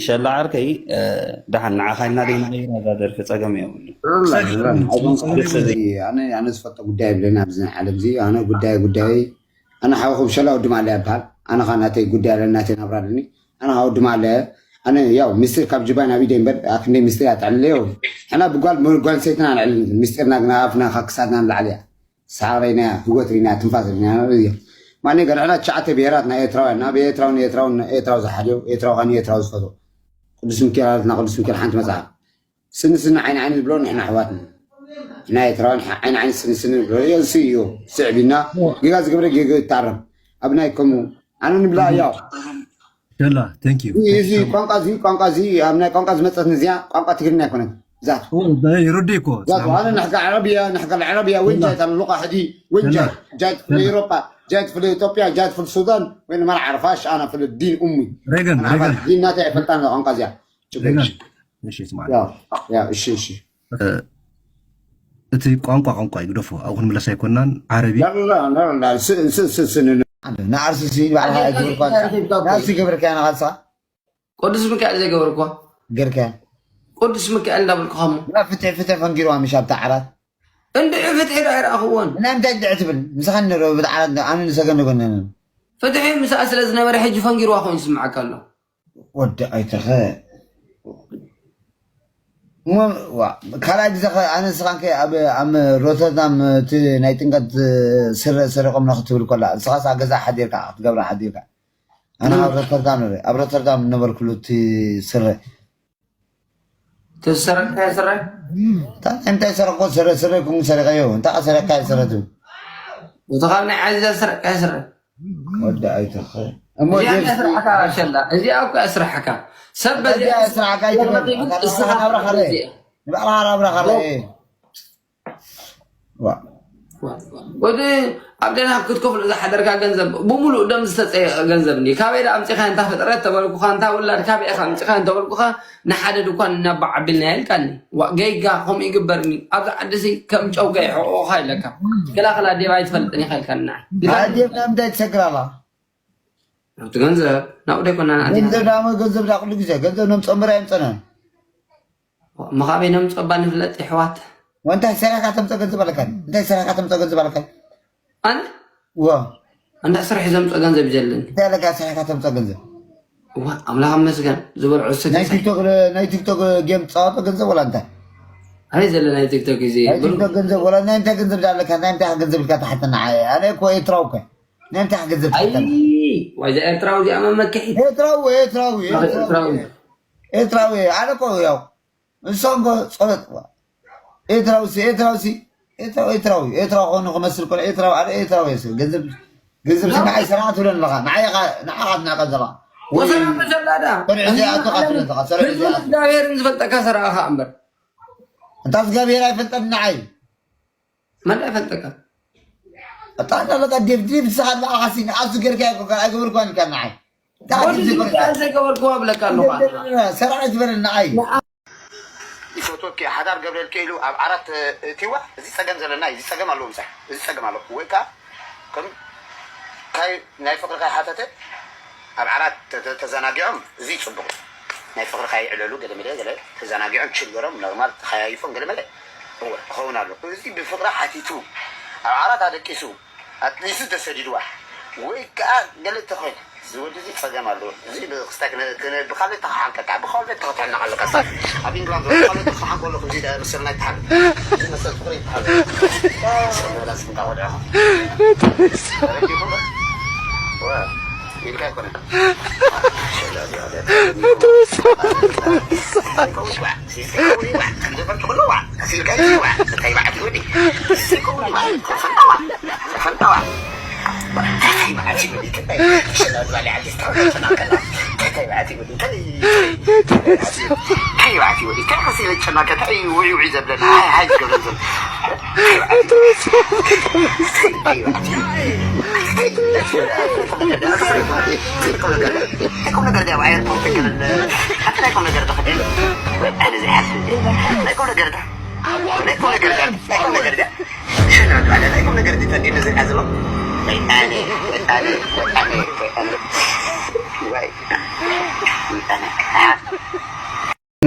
ሸላ ዓርከይ፣ እ፣ ደሓን ንዓኻ ኢልና ደይንቕይራ እዛ ደርፊ ጸገም የብሉን። ኣነ ኣነ ዝፈጦ ጉዳይ የብለና ኣብዚ ናይ ዓለም እዚ ኣነ ጉዳይ ጉዳይ ኣነ ሓውኹም ሸላ ወዲ ማለ ይበሃል። ኣነ ኻ ናተይ ጉዳይ ኣለኒ ናተይ ናብራ ኣለኒ። ኣነ ኻ ወዲ ማለ ኣነ ያው ሚስጢር ካብ ጅባይ ናብ ኢደይ እምበር ኣክንደይ ሚስጢር ኣትዕልለዮ። ሕና ብጓል ጓል ሰይትና ኣንዕልል ሚስጢርና ግና ኣፍና ካብ ክሳድና ንላዕሊ እያ። ሳዕረይና ህይወት ሪና ትንፋስ ሪና እያ። ማኔ ገርዕና ትሽዓተ ብሄራት ናይ ኤርትራውያን ናብ ኤርትራዊ ንኤርትራዊ ኤርትራዊ ዝሓልዮ ኤርትራዊ ኻን ኤርትራዊ ዝፈትዎ ቅዱስ ሚካኤል ኣለትና ቅዱስ ሚካኤል ሓንቲ መጽሓፍ ስኒ ስኒ ዓይኒ ዓይኒ ዝብሎ ንሕና ኣሕዋት ኢና። ንሕና ኤርትራውያን ዓይኒ ዓይኒ ስኒ ስኒ ንብሎ እዮ እሱ እዩ። ስዕብ ኢልና ጌጋ ዝገብረ ጌጋ ይታረም። ኣብ ናይ ከምኡ ኣነ ንብላ ያው ሸላ thank you እዚ ቋንቋ እዚ ቋንቋ እዚ ኣብ ናይ ቋንቋ ዝመፀት እዚኣ ቋንቋ ትግርኛ ኣይኮነት። ዛት ይረዲ እኮ ዛት ኣነ ንሕጋ ዓረብያ ንሕጋ ዓረብያ ወንጃ ታን ሉቃ ሕዲ ወንጃ ጃት ፍለ ኤሮጳ ጃት ፍለ ኢትዮጵያ ጃት ፍል ሱዳን ወይ ማራ ዓርፋሽ ኣና ፍል ዲን ኡሚ ሬገን ሬገን ዲናታ ኣይፈልጣን ቋንቋ እዚኣ ሬገን እሺ ስማ ያ ያ እሺ እሺ እቲ ቋንቋ ቋንቋ ይግደፎ ኣብኡ ክንምለስ ኣይኮናን ዓረቢ ንኣርሲሲ ንባዕልካ ኣይገበርኳ ንኣርሲ ገበርካ ንኻልሳ ቅዱስ ሚካኤል ዘይገበርኳ ገርካ ቅዱስ ሚካኤል እንዳበልኩኻ እሞ ፍትሒ ፍትሒ ፈንጊርዋ ምሽ ኣብታ ዓራት እንድዒ ፍትሒ ዶ ኣይረኣኽዎን ናይ ምንታይ እንድዒ ትብል ምሳኻ ንረብት ዓራት ኣነ ንሰገን ንጎነን ፍትሒ ምሳኣ ስለ ዝነበረ ሕጂ ፈንጊርዋ ኮይኑ ዝስምዓካ ኣሎ ወዲ ኣይተኸ ካልኣይ ግዜ ኣነ ንስኻን ኣብ ሮተርዳም እቲ ናይ ጥምቀት ስረ ሰሪቆምና ክትብል ከላ ንስኻስ ኣብ ገዛ ሓዲርካ ክትገብራ ሓዲርካ ኣነ ኣብ ሮተርዳም ንርኢ ኣብ ሮተርዳም ነበርኩሉ እቲ ስረ ተሰረቅካዮ ስረ እንታይ እንታይ ሰረቅኮ ስረ ስረ ኩን ሰሪቀዮ እንታይ ሰረቅካዮ ስረ ትብል እቲ ካብ ናይ ዓዚዛ ዝሰረቅካዮ ስረ ወዲ ኣይተኸ እሞ እዚኣ እንታይ ስራሕካ ሸላ እዚኣ እኮ እያ ስራሕካ ሰብ በዚኣ እዚኣ ስራሕካ ኣይትበል ንባዕልኻ ናብራ ካልእ ንባዕልኻ ናብራ ካልእ ወዲ ኣብ ደንሃ ክትከፍሎ ዝሓደርካ ገንዘብ ብምሉእ ደም ዝተፀየቐ ገንዘብ እንዲ ካበይ ዳ ኣምፂኻ እንታ ፍጥረት ተበልኩኻ እንታ ውላድ ካበይ ኢኻ ኣምፂኻ እንተበልኩኻ ንሓደ ድኳን እናባዓቢልና ኢልካኒ ዋ ገይጋ ከምኡ ይግበርኒ ኣብዚ ዓዲ ሲ ከም ጨው ገይሖ ኦኻ ኢለካ ክላኽላ ዴብ ኣይትፈልጥን ኢኻ ኢልካኒ ንዓይ ኣዴብ ናብ እንታይ ትሰግር ኣላ ናብቲ ገንዘብ ናብኡ ደይኮና ንኣቲና ገንዘብ ዳሞ ገንዘብ ዳ ኩሉ ግዜ ገንዘብ ነምፀምር ኣይምፀናን ምኻበይ ነምፀባ ንፍለጥ ይሕዋት ወንታይ ሰሪሕካ ተምፀ ገንዘብ ኣለካ እንታይ ሰሪሕካ ተምፀ ገንዘብ ኣለካ ኣነ ዋ እንዳ ስራሕ ዘምፀ ገንዘብ ይዘለኒ እንታይ ኣለካ ሰሪሕካ ተምፀ ገንዘብ ዋ ኣምላኽ መስገን ዝበልዑ ናይ ቲክቶክ ናይ ቲክቶክ ጌም ትፃወጦ ገንዘብ ወላ እንታይ ኣበይ ዘለ ናይ ቲክቶክ እዚ ናይ ቲክቶክ ገንዘብ ወላ ናይ እንታይ ገንዘብ ዳ ኣለካ ናይ እንታይ ገንዘብ ኢልካ ትሓተና ዓየ ኣነ እኮ ኤርትራዊ እኮ ናይ እንታይ ገንዘብ ትሓተና ዋይዛ ኤርትራዊ እዚኣ መመክሒት ኤርትራዊ ኤርትራዊ ኤርትራዊ ኤርትራዊ ኣነ እኮ ያው ንሶም እኮ ጸሎት ኤርትራዊ ሲ ኤርትራዊ ሲ ኤርትራዊ ኤርትራዊ ኤርትራዊ ኾኑ ክመስል ኮነ ኤርትራዊ ኣነ ኤርትራዊ ሲ ገንዘብ ገንዘብ ሲ ንዓይ ሰራዓ ትብለን ኣለኻ ንዓይ ንዓኻ ትናቀ ዘለኻ ወሰላም መሰላዳ ሰሪዕ እዚኣ ኣቶ ቃትለ ዘለኻ ሰሪዕ እዚኣ እግዚኣብሔርን ዝፈልጠካ ሰራኣኻ እምበር እንታ እግዚኣብሔር ኣይፈልጠን ንዓይ መን ኣይፈልጠካ እታ ኣለካ ዴፍ ዴፍ ንስኻ ንዓኻ ሲ ንኣሱ ገርካ ኣይገበርኳን ኢልካ ንዓይ ዘይገበርኩ ኣብለካ ኣለኹ ሰራዊት በለ ንዓይ ይፈትወኪ ሓዳር ገብረልኪ ኢሉ ኣብ ዓራት እቲዋ እዚ ፀገም ዘለና እዚ ፀገም ኣለዎ ምሳሕ እዚ ፀገም ኣለዎ ወይ ከዓ ከም ካይ ናይ ፍቅሪ ካይ ሓተተ ኣብ ዓራት ተዘናጊዖም እዚ ፅቡቅ ናይ ፍቅሪ ካይ ይዕለሉ ገለ መለ ገለ ተዘናጊዖም ችግሮም ኖርማል ተኸያይፎም ገለ መለ እወ ክኸውን ኣሎ እዚ ብፍቅሪ ሓቲቱ ኣብ ዓራት ኣደቂሱ ኣትሊስት ተሰዲድዋ ወይ ከዓ ገለ ተኾይኑ እዚ ወዲ እዚ ፀገም ኣለዎ እዚ ብክስታይ ብካልእ ተክሓንቀካ ብካልእ ተክትሕነቕ ኣለካ ኣብ ኢንግላንድ ዘሎ ካልእ ተክሓንቆ ኣለኩ እዚ መሰል ናይ ትሓል እዚ መሰል ፍቅሪ ይትሓል ሰበላ ስንታ ቆልዕኹም ተረዲኹም ኢልካ ኣይኮነን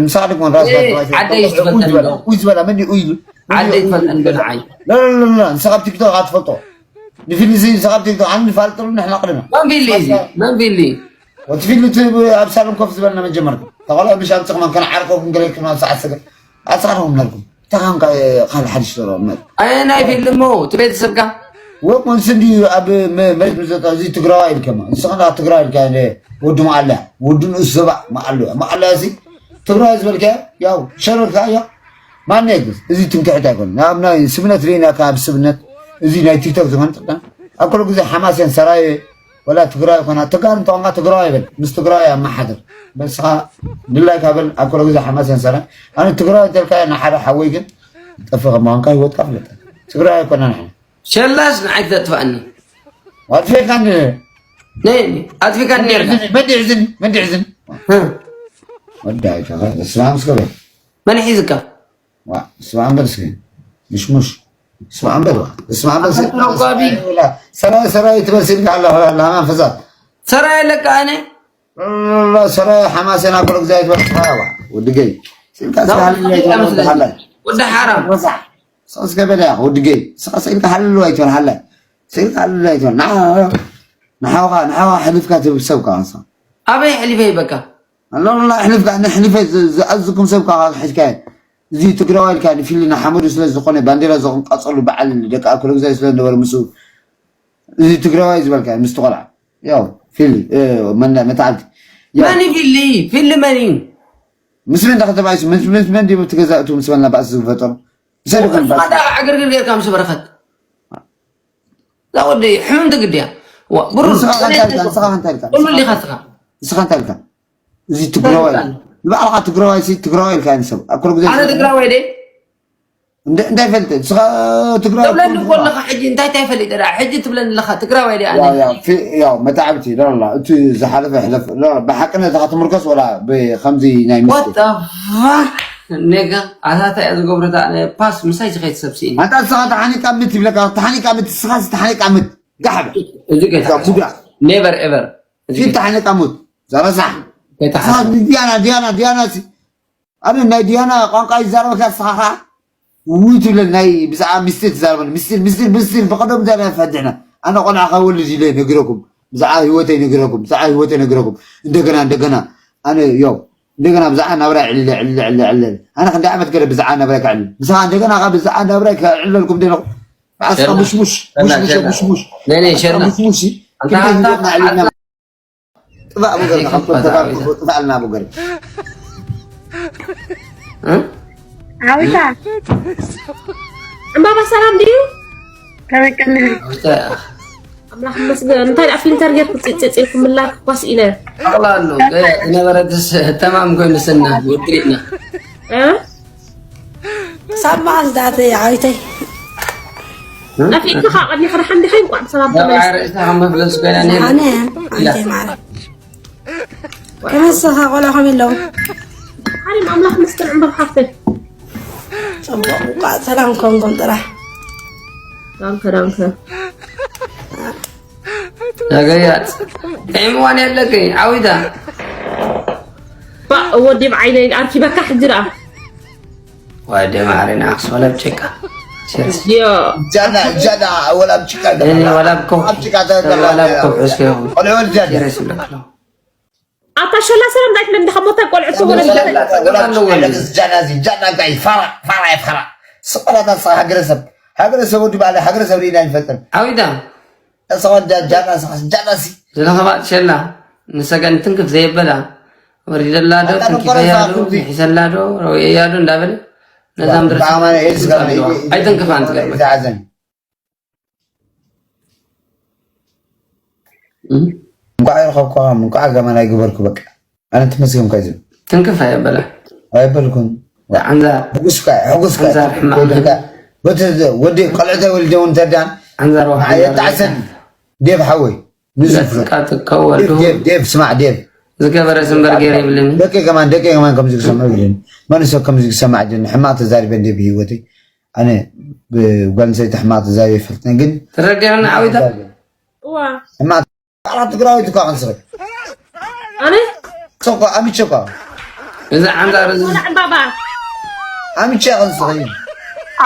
ምሳሌ ኮን ራስ ባድዋ ዓደይ ዝፈልጠን ዶ? ኡይ ዝበላ መን እዩ ኢሉ? ዓደይ ዝፈልጠን ዶ ንዓይ? ላ ላ ላ ላ ንስኻ ኣብ ቲክቶክ ኣትፈልጦ። ንፊልዚ ንስኻ ኣብ ቲክቶክ ኣን ንፋልጥሉ ንሕና ቅድና። መን ፊሊ እዚ? መን ፊሊ? ወቲ ፊልም እቲ ኣብ ሳሎን ኮፍ ዝበልና መጀመርታ ተቆልዑ ብሻም ጽቕማን ከነዓርቆ ክንገለክም ኣብ ሰዓት ሰገ ኣጻረኹም ነርኩም። ተኻንካ ካልእ ሓድሽ ተረመ ኣየናይ ፊልም እሞ እቲ ቤተሰብካ? ወቅ መንስ እንዲ ኣብ መ- መሬት ምዘጣ እዚ ትግራዋ ኢልከማ ንስኻ ትግራዋ ኢልካ ወዱ መዓላ ወዱ ንእስ ዘባዕ መዓሉ መዓላ እዚ ትግራዋ ዝበልካ ያው ሸረርካ እያ ማን የግዝ እዚ ትምክሕት ኣይኮን ናብ ናይ ስብነት ርኢና ካብ ስብነት እዚ ናይ ቲክቶክ ዝኾን ጥቃ ኣብ ኩሉ ግዜ ሓማስያን ሰራየ ወላ ትግራይ ኮና ተጋሩ እንተኾንካ ትግራዋይ በል ምስ ትግራዋይ ኣመሓድር በስኻ ድላይካ በል ኣብ ኩሉ ግዜ ሓማስያን ሰራይ ኣነ ትግራዋይ እንተልካ ንሓደ ሓወይ ግን ጠፍእ ከማንካ ህይወትካ ፍለጠ ትግራዋይ ኮና ንሕና ሸላስ ንዓይ ክተጥፍኣኒ ኣጥፊእካኒ ነይ ኣጥፊእካኒ ነርካ መዲ ሕዝን መዲ ሕዝን ወዳይ ተኸ እስላም ስከበ መን ሒዝካ ስማዕ እምበር እስኪ ምሽሙሽ ስማዕ እምበር ስማዕ እምበር እስኪ ኣጓቢ ሰራይ ሰራይ ትመስል ካላ ላማ ፈዛት ሰራይ ለካ ኣነ ሰራይ ሓማሴና ኩሉ ግዜ ትበል ወዲ ገይ ስልካ ስራይ ወዲ ሓራም ወሳዕ ሰስ ገበዳ ወዲ ገይ ስኻ ስልካ ሓልሉ ኣይትበል ሓላይ ስልካ ሓልሉ ኣይትበል ንሓውኻ ንሓውኻ ሕልፍካ ትብል ሰብካ ኣበይ ሕሊፈ ይበካ ኣሎና ኣሕልፍካ ኣነ ኣሕልፈ ዝኣዝኩም ሰብ ከዓ ሕዝካ እዚ ትግራዋይ ኢልካ ንፊሊ ንሓመዱ ስለ ዝኾነ ባንዴራ ዘቕንቀፀሉ በዓል ደቂ ኣኮለጉዛይ ስለ ዝነበረ ምስኡ እዚ ትግራዋይ ዝበልካ ምስቲ ቆልዓ ያው ፊሊ መታዕልቲ መን ፊሊ ፊሊ መን እዩ ምስ መን ዳኸተባይሱ ምስ መን ዲቡ ትገዛእቱ ምስ በልና ባእሲ ዝፈጠሩ ብሰድኹም ዕግርግር ጌርካ ምስ በረኸት እዛ ወዲ ሕምም ትግድያ ብሩር ንስኻ እንታይ ኢልካ ንስኻ እንታይ ኢልካ ንስኻ እንታይ ኢልካ እዚ ትግራዋይ ንባዕልኻ ትግራዋይ ሲ ትግራዋይ ኢልካ ንሰብ ኣብ ኩሉ ግዜ ኣነ ትግራዋይ ደ እንታይ ፈልጥ ንስኻ ትግራዋይ ትብለኒ እኮ ኣለኻ ሕጂ እንታይ እንታይ ፈሊጠ ደኣ ሕጂ ትብለኒ ኣለኻ ትግራዋይ ደ ኣነ ያው መታዕብቲ ዶላ እቲ ዝሓለፈ ሕለፍ ብሓቂ ነታ ክትምርከስ ወላ ብከምዚ ናይ ምስ ኔጋ ኣታታ እያ ዝገብረታ ፓስ ምሳይ ዝኸይድ ሰብ ስኢኒ ኣንታ ንስኻ ተሓኒቃ ምት ይብለካ ተሓኒቃ ምት ንስኻ ተሓኒቃ ምት ጋሕበ እዚ ጌታ ቡዳ never ever ፊት ተሓኒቃ ምት ዘረሳሕ ዲያና ዲያና ዲያና ሲ ኣነ ናይ ዲያና ቋንቋ ይዛረበካ ንስኻ ኸዓ ውይ ትብለ ናይ ብዛዕባ ሚስጢር ትዛረበኒ ሚስጢር ሚስጢር ሚስጢር ብቐደም ዛና ፈድሕና ኣነ ቆልዓ ከወልድ ኢለ ነግረኩም ብዛዕባ ህይወተይ ነግረኩም ብዛዕባ ህይወተይ ነግረኩም እንደገና እንደገና ኣነ ዮ እንደገና ብዛዕባ ናብራ ዕልለ ዕልለ ዕልለ ዕልለ ኣነ ክንደይ ዓመት ገለ ብዛዕባ ናብራ ከዕልል ብዛዕባ እንደገና ካብ ብዛዕባ ናብራ ከዕልለልኩም ደለኹ ብዓስካ ሙሽሙሽ ሙሽሙሽ ሙሽሙሽ ሙሽሙሽ ጥፋእ ሙገር ንሓምቶም ተጋር ክፉእ ጥፋእልና ሙገር ዓዊታ ዕምባባ ሰላም ድዩ? ከመይ ቀኒኺ? ኣምላኽ ይመስገን። እንታይ ደኣ ፊልተር ጌርኩ ጽጽጽ ኢልኩ ምላክ ኳስ ኢለ። ኣቕላ ኣሎ። ዝነበረትስ ተማም ኮይኑ ስና ወድሪእና። እ? ሳብ መዓስ ደኣ ተይ ዓዊተይ? ጠፊእካ ካብ ቀድሚ ሓደ ሓንዲ ከይ እንኳዕ ብሰላም ተመለስካ። ኣነ ኣንተ ማለት ከመሰኻ ቆልዓ ከም የለዉ ሓሪም ኣምላኽ ምስክር ዕምበር ሓፍተይ። ጽቡቕ እንኳዕ ሰላም ኮንኩም ጥራሕ። ዳንከ ዳንከ። ነገያት ጥዕምዋን የለኪ ዓዊታ ባእ ወዲ ብዓይነይ ኣርኪበካ ሕጂ ደኣ ወዲ ማዕረ ንዓኽስ ወላ ኣብ ጭቃ ሴርስ ዮ ጃና ጃና ወላ ኣብ ጭቃ እኔ ወላ ኣብ ከውሒ ኣብ ጭቃ ተገላ ወላ ኣብ ከውሒ እስከ ይኹን ቆልዑ ወዲ ጃና ሴርስ ይብለክሎ ኣታ ሸላ ሰላም እንታይ ትብለኒ ዲኻ ሞታ ቆልዑ ትወለድ ጃና እዚ ጃና ጋይ ፋራ ፋራ ፋራ ስቆላታ ሃገረሰብ ሃገረሰብ ወዲ ባለ ሃገረሰብ ሪና ይፈጥር ዓዊታ ተሰወዳ ጃና ጃና ሲ ዝረኸባ ሸላ ንሰገን ትንክፍ ዘየበላ ወሪደላ ዶ ትንኪፈያ ዶ ሒሰላ ዶ ረውየያ ዶ እንዳበለ ነዛም ብርስ ኣይትንክፋን ትገርመ ዝዓዘን እንኳዕ ይረኸብኳ እንኳዕ ገመና ይግበርኩ በቃ ኣነ ተመስገንኳ እዩ ትንክፍ ኣየበላ ኣይበልኩን ዓንዛር ሕጉስካ ሕጉስካ ዓንዛር ሕማቕ ወዲ ቆልዕተ ወልደ እውን ተዳን ዓንዛር የጣዕሰን ዴብ ሓወይ ንዝፍረ ቃጥካ ወዱ ዴብ ስማዕ ዴብ ዝገበረ ስንበር ገይረ ይብልኒ ደቂ ከማን ደቂ ከማን ከምዚ ክሰምዑ ይብልኒ መን ሰብ ከምዚ ክሰማዕ ጀኒ ሕማቕ ተዛሪበ እንደ ብህይወተይ ኣነ ብጓል ኣንስተይቲ ሕማቕ ተዛሪበ ይፈልጥነ ግን ተረዲዕና ዓዊታ እዋ ሕማቕ ባዕላ ትግራዊት እኳ ክንስኽል ኣነ እኮ ኣምቼ እኮ እዛ ዓንዛር እዚ ዕምባባ ኣምቼ ክንስኺ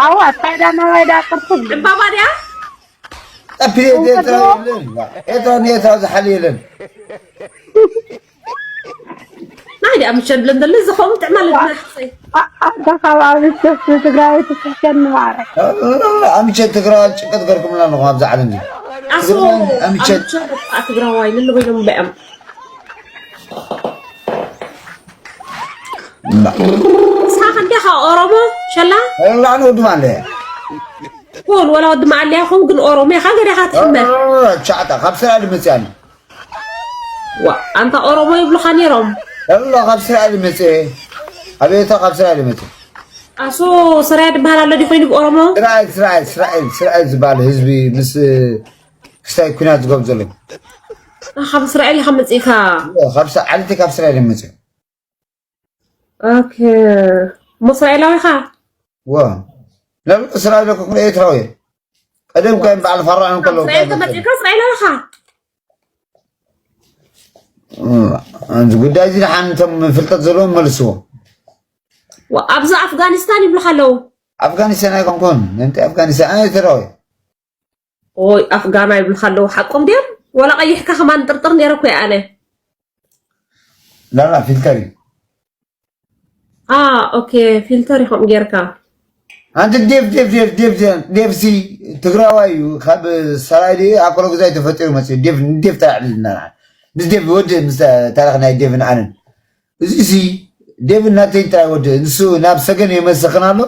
ኣዋ ታይዳ ናባይ ዳ ቅርትል ዕምባባ ድያ? ጠፊ ኤርትራ የለን። ኤርትራ ንኤርትራ ዝሓል የለን። ናይ ድኣ ምቸን ብለን ደለ ዝኸውን ጥዕማ ለና ሓሰይ ኣታ ከባቢ ሸፍ ትግራይ ትስሕሸን ማረ ኣምቼ ትግራይ ጭቀት ገርኩምና ኣለኹም ኣብዚ ዓለም እዚ ኣሶ ኣምቸት። ኣምቸት ትግራዋይ ልልበይሎም በያም ንስኻ ከ እንዲኻ ኦሮሞ ሸላ ላዕኒ ወድማ ኣለ ኮን ወላ ወዲ መዓልያ ኹን ግን ኦሮሞ ኢኻ ገዲኻ ትሕመ ቻዕጣ ካብ ስራ ድመፅያኒ ዋ ኣንታ ኦሮሞ ይብሉኻ ነይሮም ላ ካብ ስራ ድመፅ ኣቤታ ካብ ስራ ድመፅ ኣሶ ስራይ ድበሃል ኣሎ ዲ ኮይኑ ብኦሮሞ ስራኤል ስራኤል ስራኤል ስራኤል ዝበሃል ህዝቢ ምስ ክስታይ ኩናት ዝገብሩ ዘሎ ካብ እስራኤል ኢኻ መፂእኻ ካብ ዓለቲ ካብ ስራኤል መፅእ ኦኬ እሞ እስራኤላዊ ኢኻ ዋ ናብ እስራኤል እኮ ኤርትራዊ ቀደም ከም በዓል ፈራን ከሎ እስራኤል ተመፂእካ እስራኤላዊ ኢኻ እዚ ጉዳይ እዚ ደሓን እቶም ፍልጠት ዘለዎም መልስዎ ኣብዚ ኣፍጋኒስታን ይብሉኻ ኣለዉ ኣፍጋኒስታን ኣይኮንኩን ነንቲ ኣፍጋኒስታን ኣነ ኤርትራዊ ኦይ ኣፍጋና ይብሉኻ ኣለዉ ሓቆም ድዮም ወላ ቀይሕካ ከማን ጥርጥር ነይረ እኮ ኣነ ላላ ፊልተር እዩ ኦኬ ፊልተር ኢኹም ጌርካ ኣንቲ ዴቭ ዴቭ ዴቭ ዴቭ ዴቭ ዴቭ ሲ ትግራዋይ እዩ ካብ ሰራይ ዲ ኣኮሎ ግዛይ ተፈጢሩ መፅኡ ዴቭ ዴቭ ተላዕልና ምስ ዴቭ ወዲ ምስ ታሪክ ናይ ዴቭን ኣንን እዚ ሲ ዴቭ እናተይ ጥራይ ወዲ ንሱ ናብ ሰገን የመስኽን ኣሎ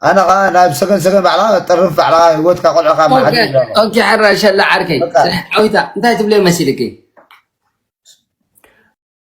ኣነ ከዓ ናብ ሰገን ሰገን ባዕላ ጠርፍ ባዕላ ህይወትካ ቆልዕካ መሓድር ኦኬ ሕራ ሸላ ዓርከይ በቃ። ዓዊታ እንታይ ትብለይ መሲልኪ